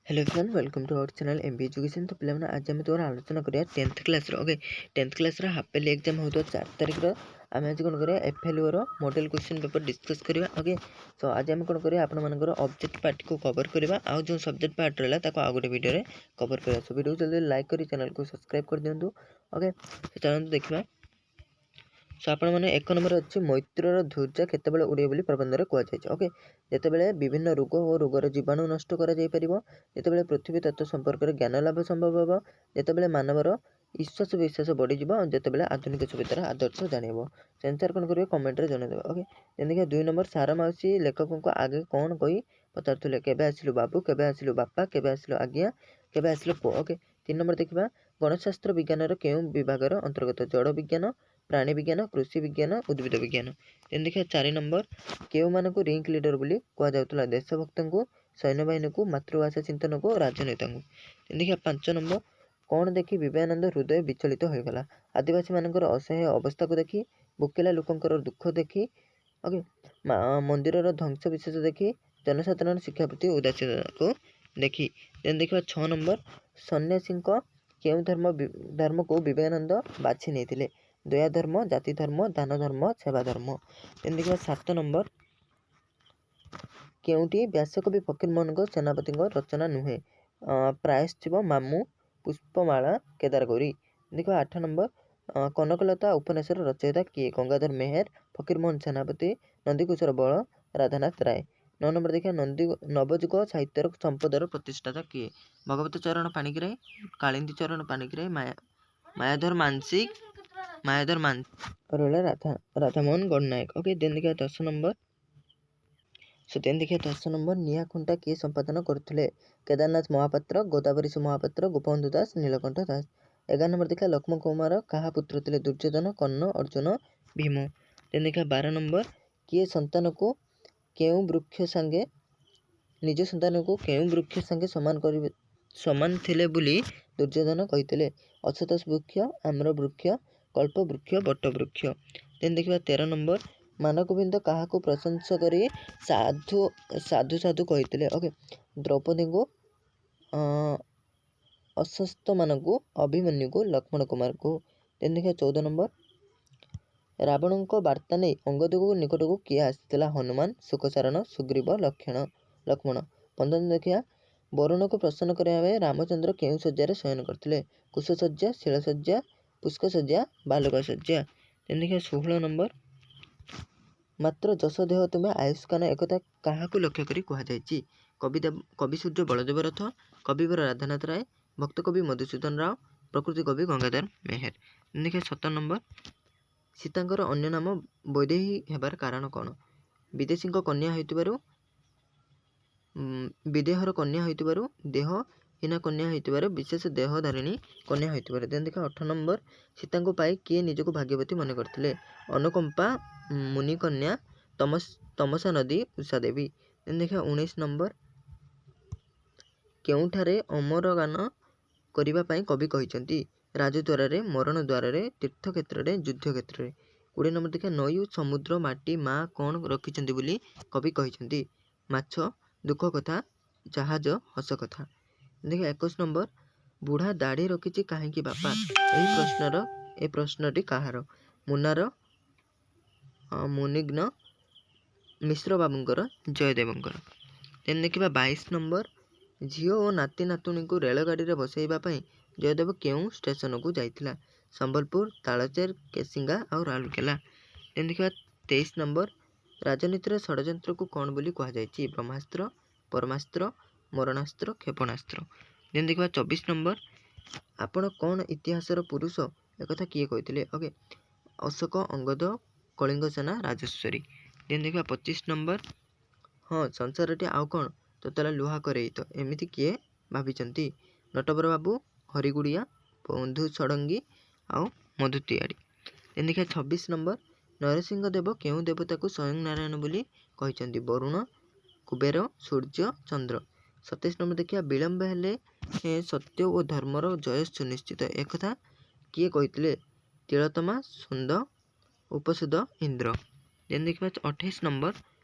Hello everyone, welcome to our channel MB Education। ତ ପିଲାମାନେ, ଆଜି ଆମେ ତୁମର ଆଲୋଚନା କରିବା 10th କ୍ଲାସ୍ର, ଓକେ, 10th କ୍ଲାସ୍ର ହାଫ୍ ଇୟର୍ଲି ଏକ୍ଜାମ୍ ହେଉଥିବା 4 ତାରିଖର ଆମେ ଆଜି କ'ଣ କରିବା, ଏଫ୍ଏଲ୍ଓର ମଡ଼େଲ୍ କ୍ୱେଶ୍ଚିନ୍ ପେପର୍ ଡିସ୍କସ୍ କରିବା। ଓକେ, ସୋ ଆଜି ଆମେ କ'ଣ କରିବା, ଆପଣମାନଙ୍କର ଅବଜେକ୍ଟ ପାର୍ଟକୁ କଭର୍ କରିବା ଆଉ ଯେଉଁ ସବଜେକ୍ଟ ପାର୍ଟ ରହିଲା, ତାକୁ ଆଉ ଗୋଟେ ଭିଡ଼ିଓରେ କଭର୍ କରିବା। ସୋ ଭିଡ଼ିଓକୁ ଜଲ୍ଦି ଲାଇକ୍ କରି ଚ୍ୟାନେଲ୍କୁ ସବସ୍କ୍ରାଇବ୍ କରିଦିଅନ୍ତୁ। ଓକେ, ଚାଲନ୍ତୁ ଦେଖିବା। ସୋ ଆପଣମାନେ 1 ନମ୍ବର ଅଛି, ମୈତ୍ରୀର ଧ୍ୱଜା କେତେବେଳେ ଉଡ଼ିବ ବୋଲି ପ୍ରବନ୍ଧରେ କୁହାଯାଇଛି? ଓକେ, ଯେତେବେଳେ ବିଭିନ୍ନ ରୋଗ ଓ ରୋଗର ଜୀବାଣୁ ନଷ୍ଟ କରାଯାଇପାରିବ, ଯେତେବେଳେ ପୃଥିବୀ ତତ୍ତ୍ୱ ସମ୍ପର୍କରେ ଜ୍ଞାନ ଲାଭ ସମ୍ଭବ ହେବ, ଯେତେବେଳେ ମାନବର ବିଶ୍ୱାସ ବିଶ୍ୱାସ ବଢ଼ିଯିବ, ଆଉ ଯେତେବେଳେ ଆଧୁନିକ ସଭ୍ୟତାର ଆଦର୍ଶ ଜାଣିବ। ଆନ୍ସର୍ କ'ଣ କରିବେ, କମେଣ୍ଟରେ ଜଣାଇଦେବେ। ଓକେ, ଯେମିତିକି 2 ନମ୍ବର, ସାର ମାଉସୀ ଲେଖକଙ୍କୁ ଆଗେ କ'ଣ କହି ପଚାରୁଥିଲେ? କେବେ ଆସିଲୁ ବାବୁ, କେବେ ଆସିଲୁ ବାପା, କେବେ ଆସିଲୁ ଆଜ୍ଞା, କେବେ ଆସିଲୁ ପୁଅ? ଓକେ, 3 ନମ୍ବର ଦେଖିବା, ଗଣଶାସ୍ତ୍ର ବିଜ୍ଞାନର କେଉଁ ବିଭାଗର ଅନ୍ତର୍ଗତ? ଜଡ଼ ବିଜ୍ଞାନ, ପ୍ରାଣୀ ବିଜ୍ଞାନ, କୃଷି ବିଜ୍ଞାନ, ଉଦ୍ଭିଦ ବିଜ୍ଞାନ। ଦେନ୍ ଦେଖିବା 4 ନମ୍ବର, କେଉଁମାନଙ୍କୁ ରିଙ୍କ ଲିଡର ବୋଲି କୁହାଯାଉଥିଲା? ଦେଶଭକ୍ତଙ୍କୁ, ସୈନ୍ୟବାହିନୀକୁ, ମାତୃଭାଷା ଚିନ୍ତନକୁ, ରାଜନେତାଙ୍କୁ। ଦେନ୍ ଦେଖିବା 5 ନମ୍ବର, କ'ଣ ଦେଖି ବିବେକାନନ୍ଦ ହୃଦୟ ବିଚଳିତ ହୋଇଗଲା? ଆଦିବାସୀମାନଙ୍କର ଅସହାୟ ଅବସ୍ଥାକୁ ଦେଖି, ଭୋକିଲା ଲୋକଙ୍କର ଦୁଃଖ ଦେଖି, ଓକେ, ମନ୍ଦିରର ଧ୍ୱଂସ ବିଶେଷ ଦେଖି, ଜନସାଧାରଣ ଶିକ୍ଷା ପ୍ରତି ଉଦାସୀନତାକୁ ଦେଖି। ଦେନ୍ ଦେଖିବା 6 ନମ୍ବର, ସନ୍ନ୍ୟାସୀଙ୍କ କେଉଁ ଧର୍ମକୁ ବିବେକାନନ୍ଦ ବାଛି ନେଇଥିଲେ? ଦୟା ଧର୍ମ, ଜାତି ଧର୍ମ, ଦାନ ଧର୍ମ, ସେବା ଧର୍ମ। ଦେନ୍ ଦେଖିବା 7 ନମ୍ବର, କେଉଁଟି ବ୍ୟାସକବି ଫକୀରମୋହନଙ୍କ ସେନାପତିଙ୍କ ରଚନା ନୁହେଁ? ପ୍ରାୟଶ୍ଚିତ, ମାମୁଁ, ପୁଷ୍ପମାଳା, କେଦାରଗୌରୀ। ଦେଖିବା 8 ନମ୍ବର, କନକଲତା ଉପନ୍ୟାସର ରଚୟିତା କିଏ? ଗଙ୍ଗାଧର ମେହେର, ଫକୀରମୋହନ ସେନାପତି, ନନ୍ଦିକିଶୋର ବଳ, ରାଧାନାଥ ରାୟ। 9 ନମ୍ବର ଦେଖିବା, ନବଯୁଗ ସାହିତ୍ୟର ସମ୍ପଦର ପ୍ରତିଷ୍ଠାତା କିଏ? ଭଗବତ ଚରଣ ପାଣିଗ୍ରାହୀ, କାଳିନ୍ଦୀ ଚରଣ ପାଣିଗ୍ରାହୀ, ମାୟାଧର ମାନସିଂହ, ମାୟାଧର ମାନ ରହିଲା ରାଧାମୋହନ ଗଡ଼ନାୟକ। ଓକେ, ଦେନ୍ ଦେଖିବା 10 ନମ୍ବର। ସୋ ଦେନ୍ ଦେଖିବା 10 ନମ୍ବର, ନିଆଁ ଖୁଣ୍ଟା କିଏ ସମ୍ପାଦନା କରୁଥିଲେ? କେଦାରନାଥ ମହାପାତ୍ର, ଗୋଦାବରୀଶ ମହାପାତ୍ର, ଗୋପବନ୍ଧୁ ଦାସ, ନୀଳକଣ୍ଠ ଦାସ। 11 ନମ୍ବର ଦେଖିବା, ଲକ୍ଷ୍ମଣ କୁମାର କାହା ପୁତ୍ର ଥିଲେ? ଦୁର୍ଯ୍ୟୋଧନ, କର୍ଣ୍ଣ, ଅର୍ଜୁନ, ଭୀମ। ଦେନ୍ ଦେଖିବା 12 ନମ୍ବର, କିଏ ସନ୍ତାନକୁ କେଉଁ ବୃକ୍ଷ ସାଙ୍ଗେ ନିଜ ସନ୍ତାନକୁ କେଉଁ ବୃକ୍ଷ ସାଙ୍ଗେ ସମାନ କରିବେ, ସମାନ ଥିଲେ ବୋଲି ଦୁର୍ଯ୍ୟୋଧନ କହିଥିଲେ? ଅଶ୍ୱତ୍ଥ ବୃକ୍ଷ, ଆମ୍ର ବୃକ୍ଷ, କଳ୍ପ ବୃକ୍ଷ, ବଟ ବୃକ୍ଷ। ଦେନ୍ ଦେଖିବା 13 ନମ୍ବର, ମାନଗୋବିନ୍ଦ କାହାକୁ ପ୍ରଶଂସା କରି ସାଧୁ ସାଧୁ ସାଧୁ କହିଥିଲେ? ଓକେ, ଦ୍ରୌପଦୀଙ୍କୁ, ଅଶ୍ୱତ୍ଥମାନଙ୍କୁ, ଅଭିମନ୍ୟୁକୁ, ଲକ୍ଷ୍ମଣ କୁମାରକୁ। ଦେନ୍ ଦେଖିବା 14 ନମ୍ବର, ରାବଣଙ୍କ ବାର୍ତ୍ତା ନେଇ ଅଙ୍ଗଦଙ୍କ ନିକଟକୁ କିଏ ଆସିଥିଲା? ହନୁମାନ, ଶୁକଶାରଣ, ସୁଗ୍ରୀବ, ଲକ୍ଷ୍ମଣ। 15 ଦେଖିବା, ବରୁଣକୁ ପ୍ରସନ୍ନ କରିବା ପାଇଁ ରାମଚନ୍ଦ୍ର କେଉଁ ଶଯ୍ୟାରେ ଶୟନ କରିଥିଲେ? କୁଶଶଯ୍ୟା, ଶିଳଶଯ୍ୟା, ପୁଷ୍ପଶଯ୍ୟା, ବାଲୁକା ଶଯ୍ୟା। ଦେନ୍ ଦେଖିବା 16 ନମ୍ବର, ମାତ୍ର ଯଶ ଦେହ ତୁମେ ଆୟୁଷ୍ମାନ, ଏକଥା କାହାକୁ ଲକ୍ଷ୍ୟ କରି କୁହାଯାଇଛି? କବି ସୂର୍ଯ୍ୟ ବଳଦେବ ରଥ, କବିବର ରାଧାନାଥ ରାୟ, ଭକ୍ତକବି ମଧୁସୂଦନ ରାଓ, ପ୍ରକୃତି କବି ଗଙ୍ଗାଧର ମେହେର। ଦେଖିବା 17 ନମ୍ବର, ସୀତାଙ୍କର ଅନ୍ୟ ନାମ ବୈଦେହୀ ହେବାର କାରଣ କ'ଣ? ବିଦେଶୀଙ୍କ କନ୍ୟା ହୋଇଥିବାରୁ, ବିଦେହର କନ୍ୟା ହୋଇଥିବାରୁ, ଦେହହୀନା କନ୍ୟା ହୋଇଥିବାରୁ, ବିଶେଷ ଦେହଧାରିଣୀ କନ୍ୟା ହୋଇଥିବାରୁ। ଦେନ୍ ଦେଖିବା 18 ନମ୍ବର, ସୀତାଙ୍କୁ ପାଇ କିଏ ନିଜକୁ ଭାଗ୍ୟବତୀ ମନେ କରିଥିଲେ? ଅନୁକମ୍ପା, ମୁନିକନ୍ୟା, ତମସା ନଦୀ, ଉଷା ଦେବୀ। ଦେନ୍ ଦେଖିବା 19 ନମ୍ବର, କେଉଁଠାରେ ଅମର ଗାନ କରିବା ପାଇଁ କବି କହିଛନ୍ତି? ରାଜଦ୍ୱାରରେ, ମରଣ ଦ୍ୱାରରେ, ତୀର୍ଥକ୍ଷେତ୍ରରେ, ଯୁଦ୍ଧକ୍ଷେତ୍ରରେ। 20 ନମ୍ବର ଦେଖିବା, ନଈ, ସମୁଦ୍ର, ମାଟି ମା କ'ଣ ରଖିଛନ୍ତି ବୋଲି କବି କହିଛନ୍ତି? ମାଛ, ଦୁଃଖ କଥା, ଜାହାଜ, ହସ କଥା। ଦେଖିବା 21 ନମ୍ବର, ବୁଢ଼ା ଦାଢ଼ି ରଖିଛି କାହିଁକି ବାପା, ଏ ପ୍ରଶ୍ନଟି କାହାର? ମୁନାର, ମୁନିଗ୍ନ ମିଶ୍ର ବାବୁଙ୍କର, ଜୟଦେବଙ୍କର। ଦେନ୍ ଦେଖିବା 22 ନମ୍ବର, ଝିଅ ଓ ନାତି ନାତୁଣୀଙ୍କୁ ରେଳଗାଡ଼ିରେ ବସାଇବା ପାଇଁ ଜୟଦେବ କେଉଁ ଷ୍ଟେସନକୁ ଯାଇଥିଲା? ସମ୍ବଲପୁର, ତାଳଚେର, କେସିଙ୍ଗା ଆଉ ରାଉରକେଲା। ଦେନ୍ ଦେଖିବା 23 ନମ୍ବର, ରାଜନୀତିର ଷଡ଼ଯନ୍ତ୍ରକୁ କ'ଣ ବୋଲି କୁହାଯାଇଛି? ବ୍ରହ୍ମାସ୍ତ୍ର, ପରମାସ୍ତ୍ର, ମରଣାସ୍ତ୍ର, କ୍ଷେପଣାସ୍ତ୍ର। ଦେନ୍ ଦେଖିବା 24 ନମ୍ବର, ଆପଣ କ'ଣ ଇତିହାସର ପୁରୁଷ, ଏକଥା କିଏ କହିଥିଲେ? ଓକେ, ଅଶୋକ, ଅଙ୍ଗଦ, କଳିଙ୍ଗ ସେନା, ରାଜେଶ୍ୱରୀ। ଦେନ୍ ଦେଖିବା 25 ନମ୍ବର, ହଁ, ସଂସାରଟି ଆଉ କ'ଣ ତତଲା ଲୁହା କରେଇ ତ, ଏମିତି କିଏ ଭାବିଛନ୍ତି? ନଟବର ବାବୁ, ହରିଗୁଡ଼ିଆ, ବନ୍ଧୁ ଷଡ଼ଙ୍ଗୀ ଆଉ ମଧୁ ତିଆଡ଼ି। ଦେନ୍ ଦେଖିବା 26 ନମ୍ବର, ନରସିଂହ ଦେବ କେଉଁ ଦେବତାକୁ ସ୍ୱୟଂ ନାରାୟଣ ବୋଲି କହିଛନ୍ତି? ବରୁଣ, କୁବେର, ସୂର୍ଯ୍ୟ, ଚନ୍ଦ୍ର। 27 ନମ୍ବର ଦେଖିବା, ବିଳମ୍ବ ହେଲେ ସତ୍ୟ ଓ ଧର୍ମର ଜୟ ସୁନିଶ୍ଚିତ, ଏକଥା କିଏ କହିଥିଲେ? ତିଳୋତ୍ତମା, ସୁନ୍ଦ, ଉପସୁଦ, ଇନ୍ଦ୍ର। ଦେନ୍ ଦେଖିବା 28 ନମ୍ବର,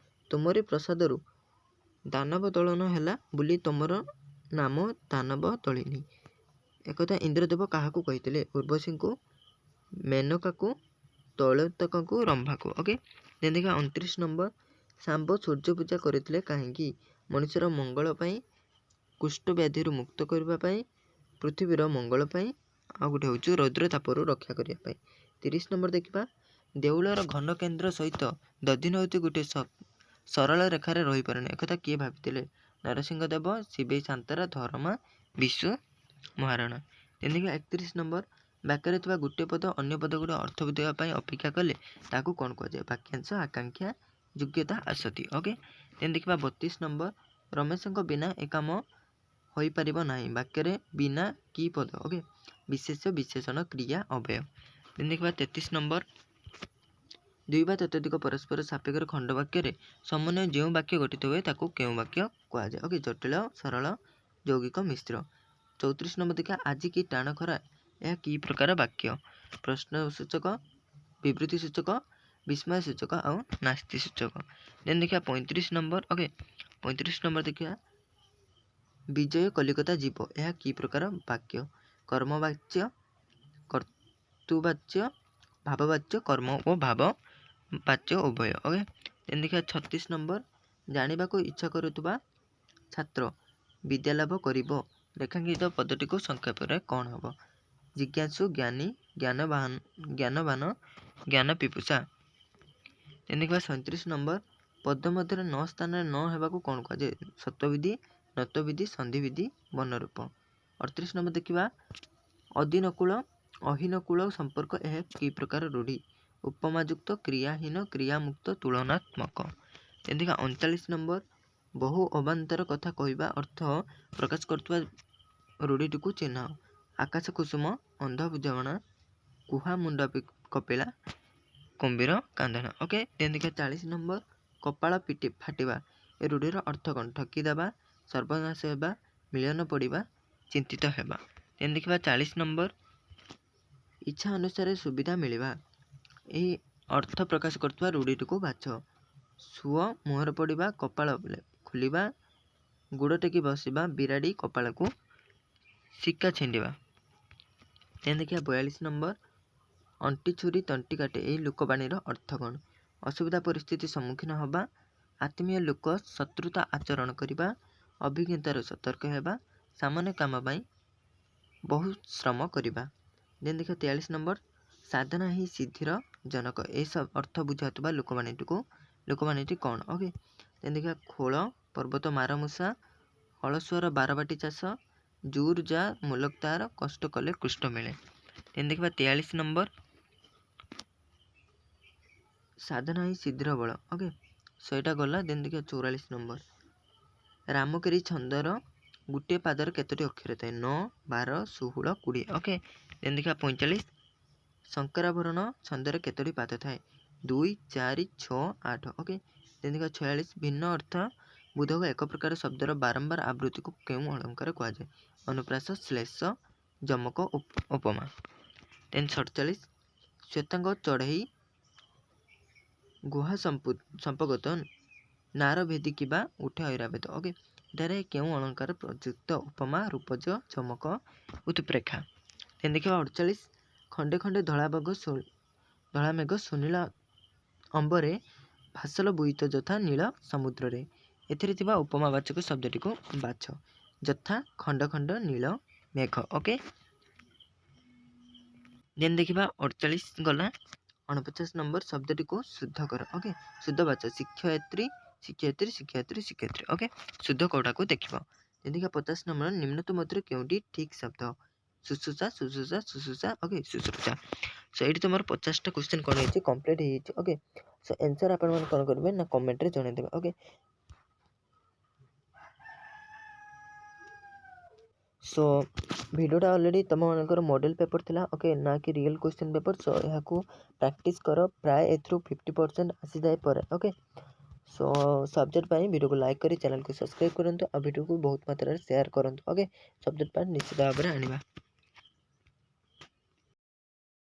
ତୁମରି ପ୍ରସାଦରୁ ଦାନବ ଦଳନ ହେଲା ବୋଲି ତମର ନାମ ଦାନବ ଦଳିନୀ। ଏକଥା ଇନ୍ଦ୍ରଦେବ କାହାକୁ କହିଥିଲେ? ଉର୍ବଶୀଙ୍କୁ, ମେନକାକୁ, ତୈଳୋତ୍ତକଙ୍କୁ, ରମ୍ଭାକୁ। ଓକେ, ଦେନ୍ ଦେଖିବା 29 ନମ୍ବର, ଶାମ୍ବ ସୂର୍ଯ୍ୟ ପୂଜା କରିଥିଲେ କାହିଁକି? ମଣିଷର ମଙ୍ଗଳ ପାଇଁ, କୁଷ୍ଠ ବ୍ୟାଧିରୁ ମୁକ୍ତ କରିବା ପାଇଁ, ପୃଥିବୀର ମଙ୍ଗଳ ପାଇଁ, ଆଉ ଗୋଟେ ହେଉଛି ରୌଦ୍ର ତାପରୁ ରକ୍ଷା କରିବା ପାଇଁ। 30 ନମ୍ବର ଦେଖିବା, ଦେଉଳର ଘନ କେନ୍ଦ୍ର ସହିତ ଦଧିନଉତି ଗୋଟିଏ ସରଳ ରେଖାରେ ରହିପାରେନି, ଏକଥା କିଏ ଭାବିଥିଲେ? ନରସିଂହ ଦେବ, ଶିବେଇ ସାନ୍ତରା, ଧରମା, ବିଶୁ ମହାରଣା। ଦେନ୍ ଦେଖିବା 31 ନମ୍ବର, ବାକ୍ୟରେ ଥିବା ଗୋଟିଏ ପଦ ଅନ୍ୟ ପଦ ଗୁଡ଼ିକ ଅର୍ଥ ବୁଝାଇବା ପାଇଁ ଅପେକ୍ଷା କଲେ ତାକୁ କ'ଣ କୁହାଯାଏ? ବାକ୍ୟାଂଶ, ଆକାଂକ୍ଷା, ଯୋଗ୍ୟତା, ଆସତି। ଓକେ, ଦେନ୍ ଦେଖିବା 32 ନମ୍ବର, ରମେଶଙ୍କ ବିନା ଏ କାମ ହୋଇପାରିବ ନାହିଁ, ବାକ୍ୟରେ ବିନା କି ପଦ? ଓକେ, ବିଶେଷ୍ୟ, ବିଶେଷଣ, କ୍ରିୟା, ଅବ୍ୟୟ। ଦେନ୍ ଦେଖିବା 33 ନମ୍ବର, ଦୁଇ ବା ତତୋଧିକ ପରସ୍ପର ସାପେକ୍ଷର ଖଣ୍ଡ ବାକ୍ୟରେ ସମନ୍ୱୟ ଯେଉଁ ବାକ୍ୟ ଗଠିତ ହୁଏ ତାକୁ କେଉଁ ବାକ୍ୟ କୁହାଯାଏ? ଓକେ, ଜଟିଳ, ସରଳ, ଯୌଗିକ, ମିଶ୍ର। 34 ନମ୍ବର ଦେଖିବା, ଆଜି କି ଟାଣ ଖରା, ଏହା କି ପ୍ରକାର ବାକ୍ୟ? ପ୍ରଶ୍ନ ସୂଚକ, ବିବୃତ୍ତି ସୂଚକ, ବିସ୍ମୟ ସୂଚକ ଆଉ ନାସ୍ତି ସୂଚକ। ଦେନ୍ ଦେଖିବା 35 ନମ୍ବର। ଓକେ, 35 ନମ୍ବର ଦେଖିବା, ବିଜୟ କଲିକତା ଯିବ, ଏହା କି ପ୍ରକାର ବାକ୍ୟ? କର୍ମବାଚ୍ୟ, କର୍ତ୍ତୃବାଚ୍ୟ, ଭାବବାଚ୍ୟ, କର୍ମ ଓ ଭାବବାଚ୍ୟ ଉଭୟ। ଓକେ, ଦେନ୍ ଦେଖିବା 36 ନମ୍ବର, ଜାଣିବାକୁ ଇଚ୍ଛା କରୁଥିବା ଛାତ୍ର ବିଦ୍ୟାଲାଭ କରିବ, ରେଖାଙ୍କିତ ପଦଟିକୁ ସଂକ୍ଷେପରେ କ'ଣ ହେବ? ଜିଜ୍ଞାସୁ, ଜ୍ଞାନୀ, ଜ୍ଞାନବାନ, ଜ୍ଞାନବାନ, ଜ୍ଞାନ ପିପୁଷା। ଦେନ୍ ଦେଖିବା 37 ନମ୍ବର, ପଦ ମଧ୍ୟରେ ନ ସ୍ଥାନରେ ନ ହେବାକୁ କ'ଣ କୁହାଯାଏ? ସତ୍ୱବିଧି, ନତ୍ୱବିଧି, ସନ୍ଧିବିଧି, ବର୍ଣ୍ଣରୂପ। 38 ନମ୍ବର ଦେଖିବା, ଅଦିନକୂଳ ଅହୀନକୂଳ ସମ୍ପର୍କ, ଏହା କି ପ୍ରକାର ରୂଢ଼ି? ଉପମାଯୁକ୍ତ, କ୍ରିୟାହୀନ, କ୍ରିୟାମୁକ୍ତ, ତୁଳନାତ୍ମକ। ଦେନ୍ ଦେଖିବା 39 ନମ୍ବର, ବହୁ ଅବାନ୍ତର କଥା କହିବା ଅର୍ଥ ପ୍ରକାଶ କରୁଥିବା ରୂଢ଼ିଟିକୁ ଚିହ୍ନାଅ। ଆକାଶ କୁସୁମ, ଅନ୍ଧ ବୁଝାମଣା, କୁହା ମୁଣ୍ଡ କପିଳା, କୁମ୍ଭୀର କାନ୍ଦଣା। ଓକେ, ଦେନ୍ ଦେଖିବା 40 ନମ୍ବର, କପାଳ ପିଟି ଫାଟିବା, ଏ ରୂଢ଼ିର ଅର୍ଥ କ'ଣ? ଠକି ଦେବା, ସର୍ବନାଶ ହେବା, ମିଳନ ପଡ଼ିବା, ଚିନ୍ତିତ ହେବା। ଦେନ୍ ଦେଖିବା 40 ନମ୍ବର, ଇଚ୍ଛା ଅନୁସାରେ ସୁବିଧା ମିଳିବା, ଏହି ଅର୍ଥ ପ୍ରକାଶ କରୁଥିବା ରୂଢ଼ିଟିକୁ ବାଛ। ସୁଅ ମୁହଁରେ ପଡ଼ିବା, କପାଳ ଖୋଲିବା, ଗୋଡ଼ ଟେକି ବସିବା, ବିରାଡ଼ି କପାଳକୁ ଶିକା ଛିଣ୍ଡିବା। ଦେନ୍ ଦେଖିବା 42 ନମ୍ବର, ଅଣ୍ଟି ଛୁରୀ ତଣ୍ଟି କାଟେ, ଏହି ଲୋକବାଣୀର ଅର୍ଥ କ'ଣ? ଅସୁବିଧା ପରିସ୍ଥିତି ସମ୍ମୁଖୀନ ହେବା, ଆତ୍ମୀୟ ଲୋକ ଶତ୍ରୁତା ଆଚରଣ କରିବା, ଅଭିଜ୍ଞତାରୁ ସତର୍କ ହେବା, ସାମାନ୍ୟ କାମ ପାଇଁ ବହୁ ଶ୍ରମ କରିବା। ଦେନ୍ ଦେଖିବା 43 ନମ୍ବର, ସାଧନା ହିଁ ସିଦ୍ଧିର ଜନକ, ଏସବୁ ଅର୍ଥ ବୁଝାଉଥିବା ଲୋକବାଣୀଟି କ'ଣ? ଓକେ, ଦେନ୍ ଦେଖିବା ଖୋଳ ପର୍ବତ ମାରମୂଷା, ଅଳସୁଆର ବାରବାଟୀ ଚାଷ, ଜୁର ଯା ମୁଲକ ତାର, କଷ୍ଟ କଲେ କୃଷ୍ଣ ମିଳେ। ଦେନ୍ ଦେଖିବା 43 ନମ୍ବର, ସାଧନା ହିଁ ସିଦ୍ଧିର ବଳ। ଓକେ, ସେଇଟା ଗଲା। ଦେନ୍ ଦେଖିବା 44 ନମ୍ବର, ରାମକେରି ଛନ୍ଦର ଗୋଟିଏ ପାଦରେ କେତୋଟି ଅକ୍ଷର ଥାଏ? 9, 12, 16, 20। ଓକେ, ଦେନ୍ ଦେଖିବା 45, ଶଙ୍କରାଭରଣ ଛନ୍ଦରେ କେତୋଟି ପାଦ ଥାଏ? 2, 4, 6, 8। ଓକେ, ଦେନ୍ ଦେଖିବା 46, ଭିନ୍ନ ଅର୍ଥ ବୋଧକ ଏକ ପ୍ରକାର ଶବ୍ଦର ବାରମ୍ବାର ଆବୃତ୍ତିକୁ କେଉଁ ଅଳଙ୍କାର କୁହାଯାଏ? ଅନୁପ୍ରାସ, ଶ୍ଲେଷ, ଯମକ, ଉପମା। ଦେନ୍ 47, ଶ୍ୱେତାଙ୍ଗ ଚଢ଼େଇ ଗୁହା ସମ୍ପଗତ ନାର ଭେଦି କିବା ଉଠେ ଐରାବେଦ। ଓକେ, ଏଠାରେ କେଉଁ ଅଳଙ୍କାର ପ୍ରଯୁକ୍ତ? ଉପମା, ରୂପଜ, ଯମକ, ଉତ୍ପ୍ରେକ୍ଷା। ଦେନ୍ ଦେଖିବା 48, ଖଣ୍ଡେ ଖଣ୍ଡେ ଧଳା ମେଘ ସୁନୀଳ ଅମ୍ବରେ ଭାସଲ ବୋଇତ ଯଥା ନୀଳ ସମୁଦ୍ରରେ, ଏଥିରେ ଥିବା ଉପମାବାଚକ ଶବ୍ଦଟିକୁ ବାଛ। ଯଥା ଖଣ୍ଡ ଖଣ୍ଡ ନୀଳ ମେଘ। ଓକେ, ଦେନ୍ ଦେଖିବା 48 ଗଲା। 49 ନମ୍ବର, ଶବ୍ଦଟିକୁ ଶୁଦ୍ଧ କର। ଓକେ, ଶୁଦ୍ଧ ବାଛ, ଶିକ୍ଷୟିତ୍ରୀ, ଶିକ୍ଷୟିତ୍ରୀ, ଶିକ୍ଷୟିତ୍ରୀ, ଶିକ୍ଷୟିତ୍ରୀ। ଓକେ, ଶୁଦ୍ଧ କୋଉଟାକୁ ଦେଖିବ। ଦେନ୍ ଦେଖିବା 50 ନମ୍ବର, ନିମ୍ନତ ମଧ୍ୟରେ କେଉଁଟି ଠିକ୍ ଶବ୍ଦ? ଶୁଶ୍ରୂଷା, ଶୁଶ୍ରୂଷା, ଶୁଶ୍ରୂଷା, ଓକେ, ଶୁଶ୍ରୂଷା। ସୋ ଏଇଠି ତୁମର 50ଟା କ୍ୱେଶ୍ଚନ୍ କ'ଣ ହେଇଛି? କମ୍ପ୍ଲିଟ୍ ହେଇଯାଇଛି। ଓକେ, ସୋ ଆନ୍ସର୍ ଆପଣମାନେ କ'ଣ କରିବେ ନା କମେଣ୍ଟରେ ଜଣାଇଦେବେ। ଓକେ, ସୋ ଭିଡ଼ିଓଟା ଅଲରେଡ଼ି ତୁମମାନଙ୍କର ମଡ଼େଲ୍ ପେପର୍ ଥିଲା, ଓକେ, ନା କି ରିଅଲ୍ କ୍ୱେଶ୍ଚନ୍ ପେପର୍। ସୋ ଏହାକୁ ପ୍ରାକ୍ଟିସ୍ କର, ପ୍ରାୟ ଏଥିରୁ 50% ଆସିଯାଏ ପରେ। ଓକେ, ସୋ ସବଜେକ୍ଟ ପାଇଁ ଭିଡ଼ିଓକୁ ଲାଇକ୍ କରି ଚ୍ୟାନେଲକୁ ସବସ୍କ୍ରାଇବ୍ କରନ୍ତୁ ଆଉ ଭିଡ଼ିଓକୁ ବହୁତ ମାତ୍ରାରେ ସେୟାର କରନ୍ତୁ। ଓକେ, ସବଜେକ୍ଟ ପାଇଁ ନିଶ୍ଚିତ ଭାବରେ ଆଣିବା।